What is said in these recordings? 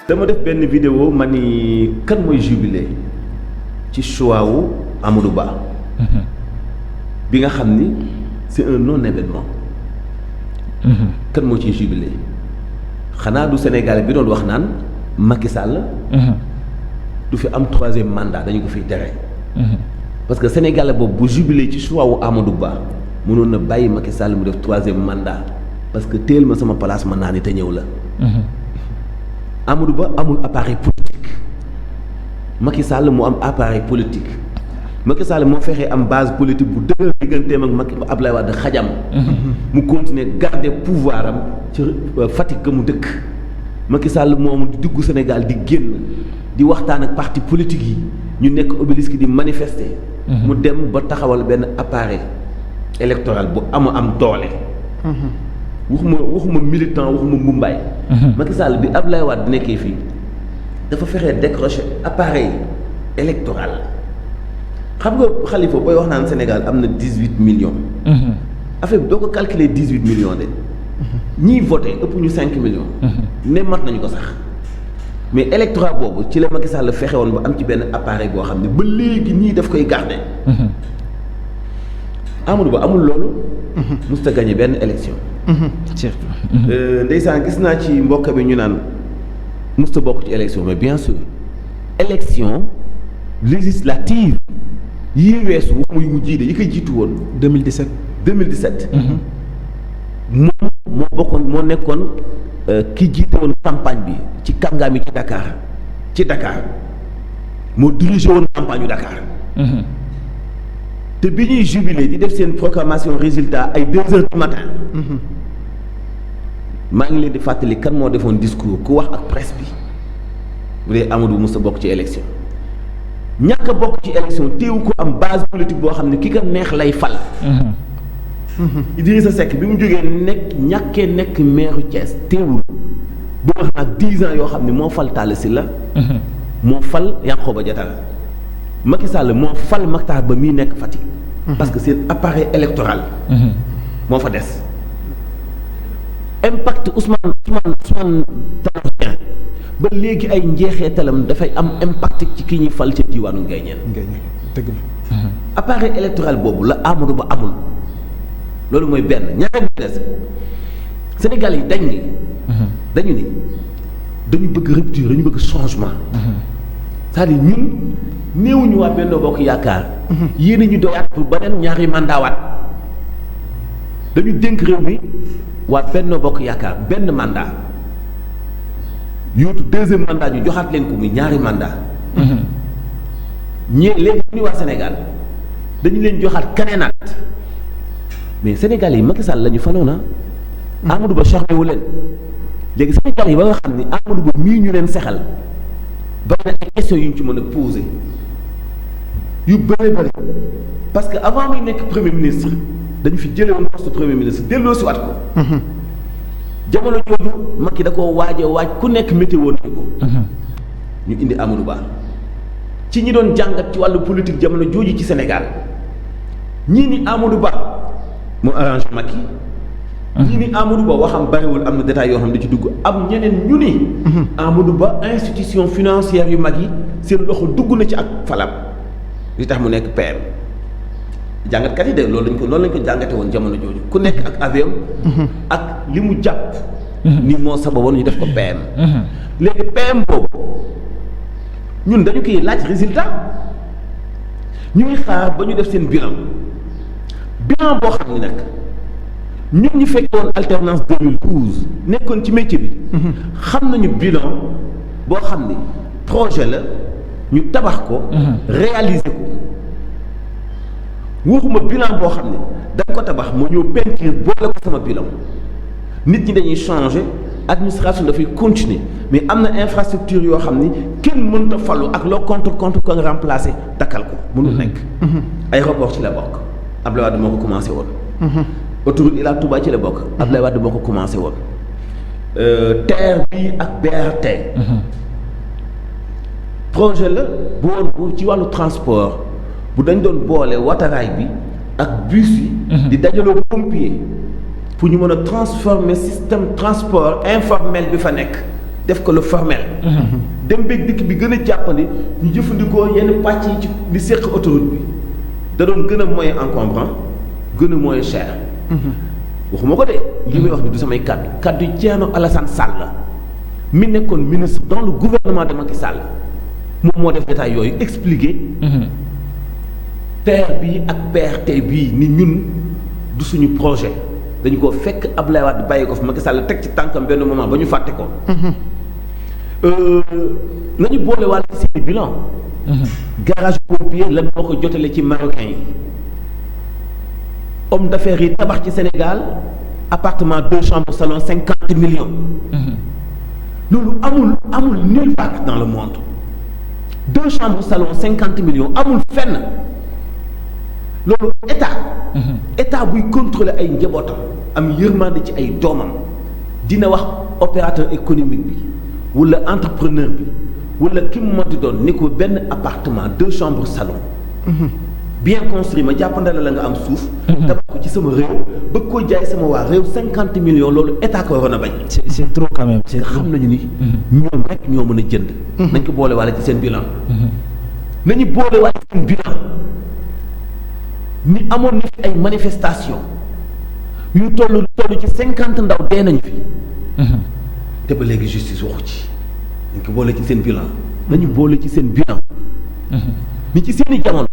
dama def benn vidéo ma ni kan mooy jubilé ci choix wu Amadou Ba. bi nga xam ni c'est un non événement. kan moo ciy jubilé xanaa du Sénégal bi doon wax naan Macky Sall. du fi am 3e mandat dañu ko fiy tere. parce que Sénégal boobu bu jubilé ci choix wu Amadou Ba mënoon na bàyyi Macky Sall mu def 3e mandat parce que téel ma sama place ma naa ni te ñëw la. Amadou Ba amul appareil politique Macky Sall mu am appareil politique Macky Sall moo fexee am base politique bu dëgër digganteem ak Macky Abdoulaye Wade xajam. mu continuer garder pouvoir am ci Fatick ga mu dëkk. Macky Sall moomu di dugg Sénégal di génn di waxtaan ak parti politique yi ñu nekk obélisque di manifester. mu dem ba taxawal benn appareil électoral bu am doole. waxuma militant waxuma mbumbaay. Macky Sall bi Abdoulaye Wade nekkee fii dafa fexee décrocher appareil électoral xam nga Khalifa booy wax naan Sénégal am na 18 millions. affaire bi doo ko calculer 18 millions de. ñiy voté ëpp ñu 5 millions. ne mat nañu ko sax mais électorat boobu ci la Macky Sall fexe woon ba am ci benn appareil boo xam ne ba léegi ñii daf koy garder. Amadou Ba amul loolu. musta gagné benn élection. ndeysaan gis naa ci mbokk bi ñu naan musta bokk ci élection mais bien sûr élection législative yii weesu waxuma yu mu jiite yi koy jiitu woon 2017 moo bokkoon moo nekkoon ki jiite woon campagne bi ci kàngaam yi ci Dakar moo dirigé woon campagne yu Dakar te bi ñuy jubilé di def seen proclamation résultat ay 2h du matin maa ngi leen di fàttali kan moo defoon discours ku wax ak presse bi bu dee Amadou mos a bokk ci élection ñàkk a bokk ci élection téewu ko am base politique boo xam ne ki ka neex lay fal. Idrissa Seck bi mu jógee ñàkkee nekk maire Thiès téewul bu wax nag 10 ans yoo xam ne moo fal Talla Sylla moo fal Yankhoba Diattara Macky Sall moo fal Makhtar Ba mii nekk Fatick. parce que seen appareil électoral. moo fa des. impact Ousmane Tanor Dieng ba léegi ay njeexeetalam dafay am impact ci ki ñuy fal ci diwaanu Nguéniène. dëgg la. appareil électoral boobu la Amadou Ba amul loolu mooy benn ñaareel bi des Sénégal yi dañu ni dañu bëgg rupture dañu bëgg changement. c'est-à-dire ñun néewuñu waa Benno Bokk Yaakaar. yéen ñu doyaat pour beneen ñaari mandaawaat dañu dénk réew mi. waa Benno Bokk Yaakaar benn mandat yootu 2e mandat ñu joxaat leen ko muy ñaari mandat léegi ñu waa Sénégal dañu leen joxaat kaneenaat mais Sénégal yi Macky Sall la ñu faloona Amadou Ba charmé wu leen léegi Sénégal yi ba nga xam ni Amadou Ba mii ñu leen sexal ba na ay questions yu ñu ci mën a posé yu bëri parce que avant muy nekk premier ministre dañu fi jëlee woon poste premier ministre delloo si waat ko. jamono jooju Macky da koo waaj ku nekk météo nañu ko. ñu indi Amadou Ba ci ñi doon jàngat ci wàllu politique jamono jooju ci Sénégal ñii ni Amadou Ba mu arrangé Macky. ñii ni Amadou Ba waxam bariwul am na détails yoo xam ne da ci dugg am ñeneen ñu ni. Amadou Ba institution financière yu mag yi seen loxo dugg na ci ak falam li tax mu nekk PM. jàngatkat yi de loolu lañ ko jàngate woon jamono jooju ku nekk ak avion ak li mu jàpp ni moo sababoon ñu def ko PM léegi PM boobu ñun dañu koy laaj résultat ñu ngi xaar ba ñu def seen bilan boo xam ne nag ñun ñu fekkoon alternance 2012 nekkoon ci métier bi xam nañu bilan boo xam ni projet la ñu tabax ko réaliser ko waxuma bilan boo xam ne dañ ko tabax ma ñëw peinture boole ko sama bilan nit ñi dañuy changer administration dafay continuer mais am na infrastructure yoo xam ni kenn mënut a fallu ak loo contre ko nga remplacer dakkal ko mënul nekk. aéroport ci la bokk Abdoulaye Wade moo ko commencé woon. autoroute Ila Touba ci la bokk. Abdoulaye Wade moo ko commencé woon. TER bii ak BRT. projet la bu woon bu ci wàllu transport. bu dañ doon boole wateraay bi ak bus yi. di dajaloo pompier pour ñu mën a transformer système transport informel bi fa nekk def ko lu formel. dem beeg dikk bi gën a jàppandi ñu jëfandikoo yenn pàcc yi ci di séq autoroute bi da doon gën a moyen encombrant gën a moyen cher. waxuma ko de li may wax ni du samay kaddu Thierno Alassane Sall la mi nekkoon ministre dans le gouvernement de Macky Sall moom moo def détail yooyu expliqué. TER bii ak BRT bii ni ñun du suñu projet dañu ko fekk Abdoulaye Wade bàyyi ko fi Macky Sall teg ci tànkam benn moment ba ñu fàtte ko. nañu boole wàll ci seen bilan. garage pompier lan moo ko jotale ci marocain yi. homme d'affaires yi tabax ci Sénégal appartement 2 chambres salon 50 millions. loolu amul nulle part dans le monde 2 chambres salon 50 millions amul fenn loolu état buy contrôler ay njabootam am yërmande ci ay doomam dina wax opérateur économique bi wala entrepreneur bi wala ki mu mën di doon ni ko benn appartement 2 chambres salon. bien construit ma jàppandala la nga am suuf. tabax ko ci sama réew bëgg koo jaay sama waa réew 50 millions loolu état ko waroon a bañ. c'est trop quand même. nga xam nañu ni. ñoom rek ñoo mën a jënd. nañ ko boole waale ci seen bilan. nañu boole waale ci seen bilan ni amoon na fi ay manifestation yu toll ci 50 ndaw dee nañu fi. te ba léegi justice waxu ci. nañ ko boole ci seen bilan. nañu boole ci seen bilan. ni ci seeni jamono.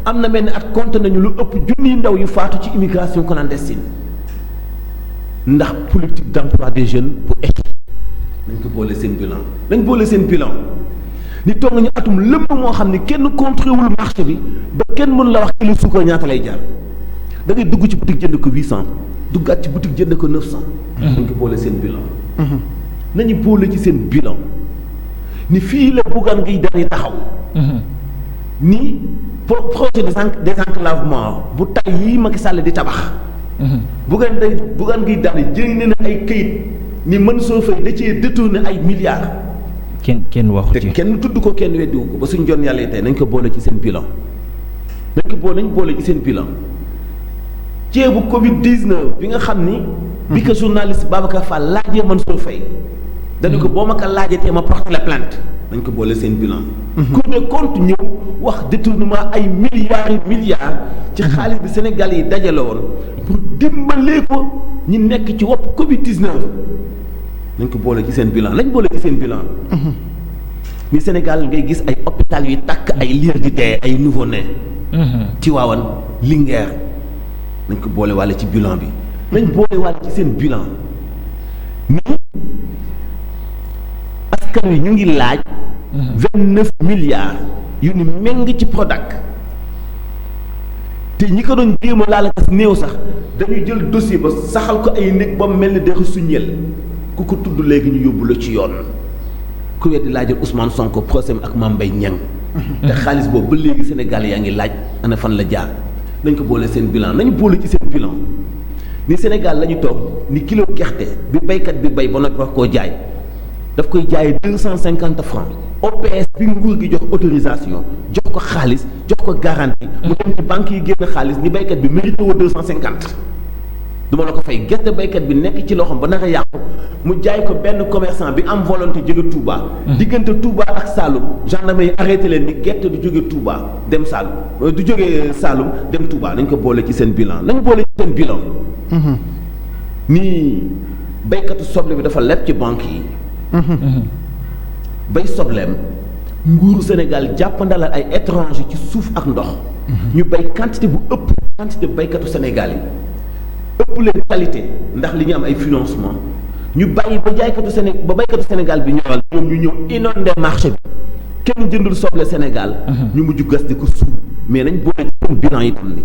am na benn at compte nañu lu ëpp junniy ndaw yu faatu ci immigration clandestine ndax politique d'emploi des jeunes bu échec nañ ko boole seen bilan nañ boole seen bilan ni toog nañu atum lëpp moo xam ne kenn contrôlé wul marché bi ba kenn mënu la wax kilo suukar ñaata lay jar da ngay dugg ci boutique jënd ko 800 duggaat ci boutique jënd ko 900. nañ ko boole seen bilan. nañu boole ci seen bilan ni fii la Bougane Gueye Dany taxaw. ni projet de désenclavement bu tay yii Macky Sall di tabax. Bougane Gueye Dany jënd na ay këyit ni Mansour Faye da cee détourné ay milliards. kenn waxu ci te kenn tudd ko kenn weddiwu ko ba suñ jon yàlla tey nañ ko boole ci seen bilan. nañ boole ci seen bilan. ceebu Covid 19 bi nga xam ni. bi ko journaliste Babacar Fall laajee Mansour Faye. dañu ko boo ma ko laajatee ma porte la plainte. nañ ko boole seen bilan. Cour des comptes ñëw wax détournement ay milliards ci xaalis bi Sénégal yi dajale woon pour dimbalee ko ñi nekk ci wopp Covid 19. nañ ko boole ci seen bilan nañ boole ci seen bilan. ni Sénégal ngay gis ay hôpital yu takk ay liir di dee ay nouveau-né. Tivaouane Linguère nañ ko boole wàlle ci bilan bi. nañ boole wàlle ci seen bilan. ni askan wi ñu ngi laaj. 29 milliards yu ni méng ci Prodac te ñi ko doon jéem a laal ak néew sax dañuy jël dossier ba saxal ko ay nit ba mel ni dexu suñel ku ko tudd léegi ñu yóbbu la ci yoon ku weddi laajal Ousmane Sonko procès ak Mame Mbaye Niang te xaalis boobu ba léegi Sénégal yaa ngi laaj ana fan la jaar nañ ko boole seen bilan nañu boole ci seen bilan ni Sénégal la ñu toog ni kilo gerte bi baykat bi bay ba noppi wax koo jaay daf koy jaayee 250 francs OPS bi nguur gi jox autorisation jox ko xaalis jox ko garantie mu dem ci banque yi génn xaalis ni baykat bi mérité woo 250 du ma la ko fay gerte baykat bi nekk ci loxoom ba naka yàqu mu jaay ko benn commerçant bi am volonté jóge Touba. diggante Touba ak Saloum gendarme yi arrêté leen ni gerte du jóge Touba dem Saloum du jóge Saloum dem Touba nañ ko boole ci seen bilan nañ boole ci seen bilan. nii baykatu soble bi dafa leb ci banque yi. bay sobleem nguuru Sénégal jàppandalal ay étranger ci suuf ak ndox. ñu bay quantité bu ëpp quantité baykatu Sénégal yi ëpp leen qualité ndax li ñu am ay financement ñu bàyyi ba baykatu Sénégal bi ñoral ñoom ñu ñëw inondé marché bi kenn jëndul soble Sénégal. ñu mujj gas di ko suuf mais nañ boole ci seen bilan yi tam ni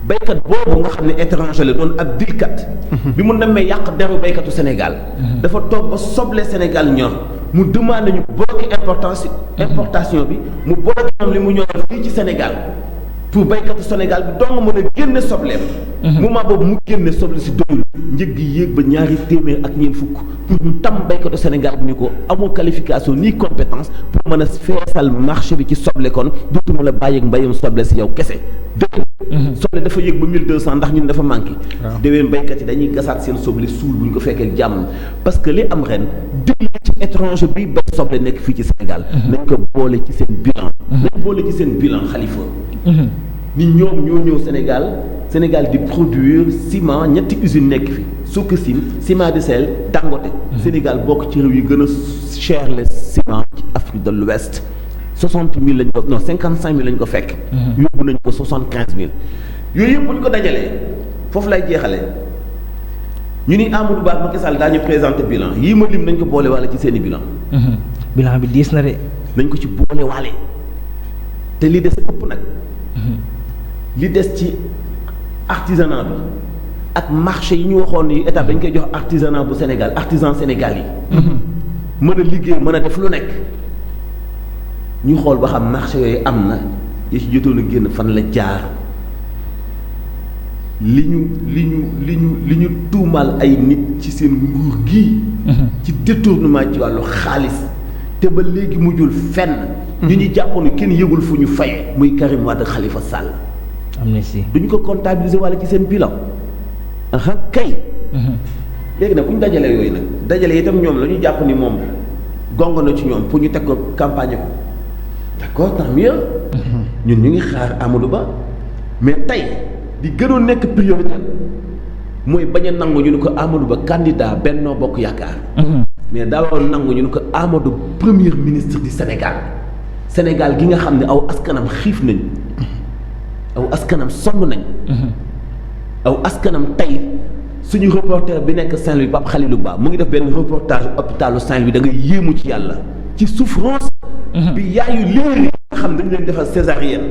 baykat boobu nga xam ne étranger la doon ab dilkat bi mu namee yàq deru baykatu Sénégal. dafa toog ba soble Sénégal ñor. mu demande ñu bloquer importation bi mu bloqué am li mu ñoral fii ci Sénégal pour baykatu Sénégal bi dong mën a génne sobleem. moment boobu mu génne soble si doyul njëg gi yéeg ba ñaari téeméer ak ñeent fukk pour ñu tam baykatu Sénégal bi ni ko amoo qualification ni compétence pour mën a feesal marché bi ci soble kon dootuma la bàyyeeg mbayam soble si yow kese dëkk soble dafa yéeg ba 1200 ndax ñun dafa manqué. déwén baykat yi dañuy gasaat seen soble suul bu ñu ko fekkee jàmm parce que li am ren dëgg ci étranger bi bay soble nekk fii ci Sénégal. nañ ko boole ci seen bilan. nañ boole ci seen bilan Khalifa. ni ñoom ñoo ñëw Sénégal di produire ciment ñetti usine nekk fi Sococim Ciment de Sel Dangote. Sénégal bokk ci réew yi gën a cher le ciment ci Afrique de l'Ouest 60 000 lañ ko non 55 000 lañ ko fekk. yóbbu nañ ko 75 000. yooyu yëpp bu ñu ko dajalee foofu lay jeexalee ñu ni Amadou Ba ak Macky Sall daañu présenté bilan yii ma lim nañ ko boole waale ci seeni bilan. bilan bi diis na de. nañ ko ci boole waale te li des ëpp nag. li des ci artisanat bi ak marché yi ñu waxoon ni état dañ koy jox artisanat bu Sénégal artisan Sénégal yi. mën a liggéey mën a def lu nekk ñu xool ba xam marché yooyu am na yi ci jotoon a génn fan la jaar li ñu tuumaal ay nit ci seen nguur gii. ci détournement ci wàllu xaalis te ba léegi mujjul fenn. ñu jàppoon ne kenn yëgul fu ñu fayee muy Karim Wade Khalifa Sall. amnistie duñu ko comptabiliser wala ci seen bilan. kay. léegi nag bu ñu dajalee yooyu nag dajale itam ñoom la ñu jàpp ni moom gongo na ci ñoom pour ñu teg ko campagne ko d'accord tant mieux. ñun ñu ngi xaar Amadou Ba mais tey di gënoon nekk priorité mooy bañ a nangu ñu ne ko Amadou Ba candidat Benno Bokk Yaakaar. mais daa waroon nangu ñu ne ko Amadou premier ministre du Sénégal gi nga xam ne aw askanam xiif nañ aw askanam sonn nañ. aw askanam tey. suñu reporter bi nekk Saint-Louis Pape Khalilou Ba mu ngi def benn reportage hôpitalu Saint-Louis da nga yéemu ci yàlla ci souffrance bi yaayu liir yi nga xam dañu leen defal césarienne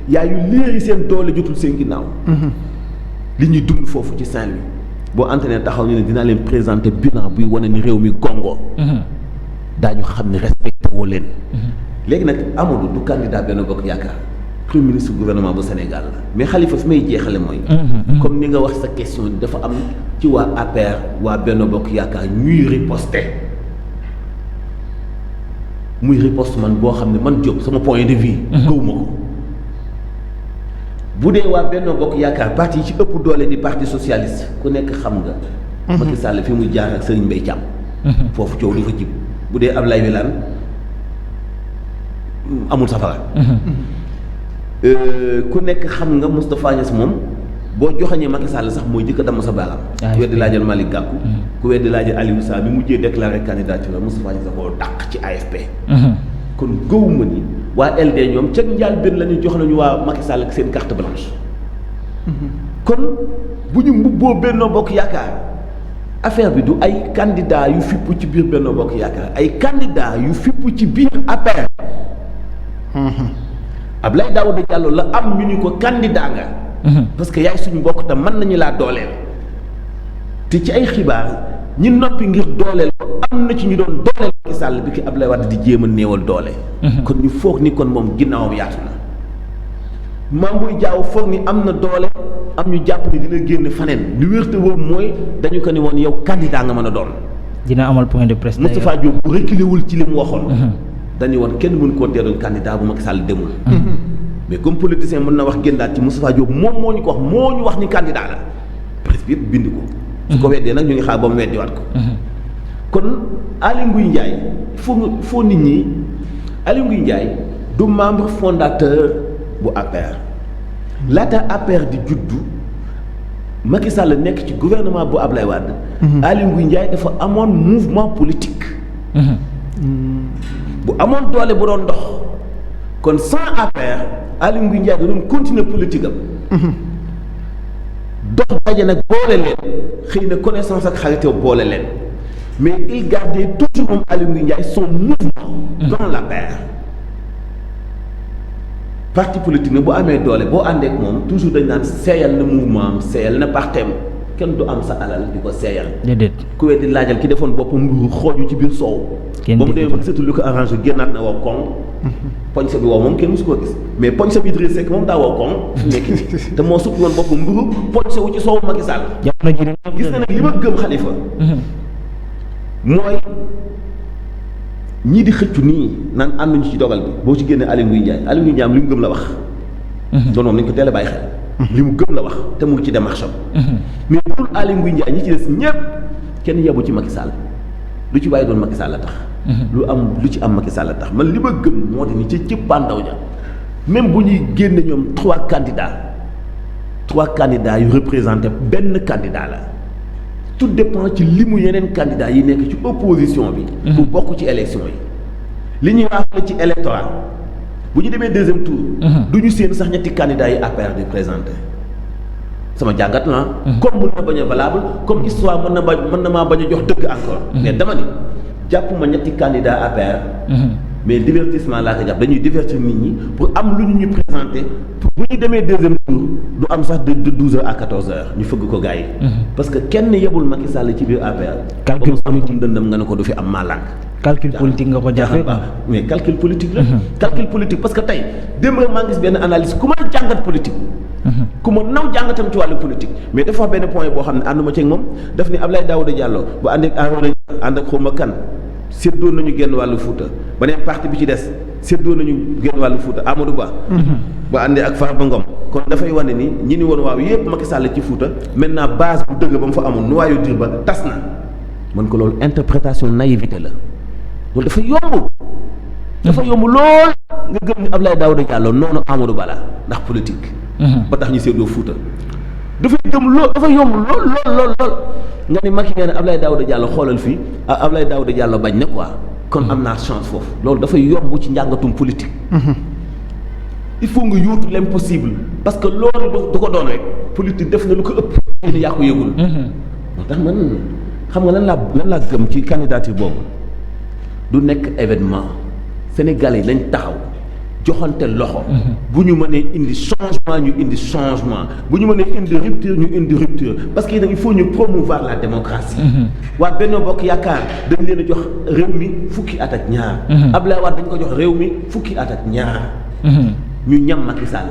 yaayu liir yi seen doole jotul seen ginnaaw li ñuy dund foofu ci Saint-Louis boo entraîné taxaw ñu ne dinaa leen présenter bilan buy wane ni réew mi gongo daañu xam ne respecté woo leen léegi nag Amadou du candidat Benno Bokk Yaakaar premier ministre gouvernement bu Sénégal la mais Khalifa fi may jeexale mooy comme ni nga wax sa question dafa am ci waa APR waa Benno Bokk Yaakaar ñuy riposter muy riposte man boo xam ne man Diop sama point de vue gëwuma ko bu dee waa Benno Bokk Yaakaar parti yi ci ëpp doole di parti socialiste ku nekk xam nga Macky Sall fi mu jaar ak Serigne Mbaye Thiam foofu coow du fa jib bu dee Abdoulaye Wilane amul safara ku nekk xam nga Moustapha Niasse moom boo joxañee Macky Sall sax mooy jëkk a damm sa baaraam. ku weddi laajal Malick Gakou. ku weddi laajal Aliou Sall bi mujjee déclaré candidature Moustapha Niasse da koo dàq ci AFP. kon gëwuma ni waa LD ñoom ca njaal benn la ñu jox nañu waa Macky Sall ak seen carte blanche. kon bu ñu mbubboo Benno Bokk Yaakaar affaire bi du ay candidat yu fipp ci biir Benno Bokk Yaakaar ay candidat yu fipp ci biir APR. Abdoulaye Daouda Diallo la am ñu ni ko candidat nga. parce que yaay suñu mbokk te mën nañu laa dooleel. te ci ay xibaar ñi noppi ngir dooleel ko am na ci ñu doon dooleel Macky Sall bi ki Abdoulaye Wade di jéem a néewal doole. kon ñu foog ni kon moom ginnaawam yaatu na. Mame Boye Diao foog ni am na doole am ñu jàpp ni dina génn faneen li wér te wóor mooy dañu ko ni woon yow candidat nga mën a doon. dina amal point de presse. Moustapha Diop bu reculé wul ci li mu waxoon. dañu woon kenn mënu koo teeloon candidat bu Macky Sall demul. mais comme politicien mën na wax génnaat ci Moustapha Diop moom moo ñu ko wax moo ñu wax ni candidat la presse bi yëpp bind ko. su ko weddee nag ñu ngi xaar ba mu weddiwaat ko. kon Aly Ngouille Ndiaye foo nit ñi Aly Ngouille Ndiaye du membre fondateur bu APR laata APR di juddu Macky Sall nekk ci gouvernement bu Ablaye Wade. Aly Ngouille Ndiaye dafa amoon mouvement politique. bu amoon doole bu doon dox kon sans APR Aly Ngouille Ndiaye da doon continuer politique am. dox daje nag boole leen xëy na connaissance ak xarité boole leen mais il gardait toujours moom Aly Ngouille Ndiaye son mouvement dans l'APR. parti politique nag bu amee doole boo àndee ak moom toujours dañ naan seeyal na mouvement am seeyal na partem kenn du am sa alal di ko seeyal. déedéet ku weddi laajal ki defoon boppam mburu xooju ci biir soow. kenn ba mu demee ba gisatu lu ko arrangé génnaat na wow koŋ. poñse bi wow moom kenn musu koo gis mais poñse bi Idrissa Seck moom daa wow koŋ. nekk nii te moo suppi woon boppam mburu poñse wu ci soowu Macky Sall. gis na nag li ma gëm Khalifa. mooy ñii di xëccu nii naan ànduñu ci dogal bi boo ci génnee Aly Ngouille Ndiaye Aly Ngouille Ndiaye li mu gëm la wax. loolu moom nañu ko teel a bàyyi xel. li mu gëm la wax te mu ngi ci démarche am. mais pour Aly Ngouille Ndiaye ñi ci des ñëpp kenn yebu ci Macky Sall lu ci waaye doon Macky Sall la tax. lu ci am Macky Sall la tax man li ma gëm moo di ni ca cëppaandaw ja même bu ñuy génne ñoom 3 candidats yu représenté benn candidat la tout dépend ci limu yeneen candidats yi nekk ci opposition bi. pour bokk ci élection yi. li ñuy wax ci électorat bu ñu demee deuxième tour. du ñu seen sax ñetti candidats yi APR di présenté. sama jàngat la comme mën na bañ a valable comme histoire mën na maa bañ a jox dëgg encore. mais dama ni jàpp ma ñetti candidat APR. mais divertissement laa ko jàpp dañuy divertir nit ñi pour am lu ñu présenté pour bu ñu demee deuxième tour du am sax de 12h à 14h ñu fëgg ko gars yi. parce que kenn yebul Macky Sall ci biir APR. calcul politique dëndam nga ne ko du fi am maalank. calcul politique nga ko jàppee quoi. mais calcul politique la. calcul politique parce que tey démb rek maa ngi gis benn analyse ku mën a jàngat politique. ku ma naw jàngatam ci wàllu politique mais dafa wax benn point boo xam ne ànduma ci ak moom daf ni Abdoulaye Daouda Diallo bu ànd ak ànd ak xawma kan séddoo nañu genn wàllu Fouta beneen parti bi ci des séddoo nañu genn wàllu Fouta Amadou Ba. ba àndee ak Farba Ngom kon dafay wane ni ñi ni woon waaw yépp Macky Sall ci Fouta maintenant base bu dëgg ba mu fa amoon noyau dur ba tas na mën ko loolu interprétation naïveté la loolu dafa yomb. dafa yomb lool nga gëm ni Abdoulaye Daouda Diallo noonu Amadou Ba la ndax politique. ba tax ñu séddoo Fouta dafay gëm lool dafa yomb lool nga ni Macky nga ne Abdoulaye Daouda Diallo xoolal fii Abdoulaye Daouda Diallo bañ na quoi kon am naa chance foofu loolu dafay yomb ci njàngatum politique. il faut nga yóotu l'impossible parce que loolu du ko doon rek politique def na lu ko ëpp ni yaa ko yëgul. moo tax man xam nga lan laa gëm ci candidature boobu du nekk événement Sénégal yi lañ taxaw joxante loxo. bu ñu mënee indi changement ñu indi changement bu ñu mënee indi rupture ñu indi rupture parce que il faut ñu promouvoir la démocratie. waa Benno Bokk Yaakaar dañ leen a jox réew mi fukki at ak ñaar. Abdoulaye Wade dañ ko jox réew mi fukki at ak ñaar. ñu ñam Macky Sall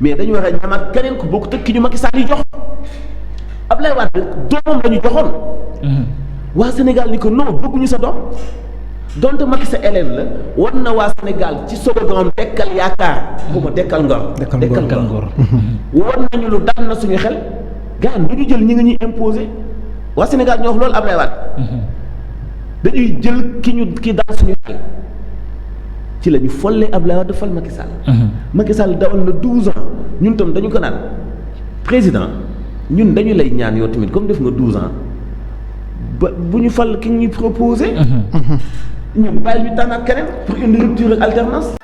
mais dañu war a ñamaat keneen ku bokk tëkki ñu Macky Sall yi jox Abdoulaye Wade doomam la ñu joxoon. waa Sénégal ni ko non bëgguñu sa doom. donte Macky sa élève la war na waa Sénégal ci slogan dekkal yaakaar bu ma dekkal ngor. dekkal ngor war nañu lu dal na suñu xel gars du ñu jël ñi nga ñuy imposer waa Sénégal ñoo wax loolu Abdoulaye Wade dañuy jël ki dal suñu xel ci la ñu follee Abdoulaye Wade fal Macky Sall. Macky Sall dawal na 12 ans ñun tam dañu ko naan président ñun dañu lay ñaan yow tamit comme def nga 12 ans ba bu ñu fal ki ñuy proposé. ñun bàyyi ñu tànnaat keneen pour une rupture ak alternance.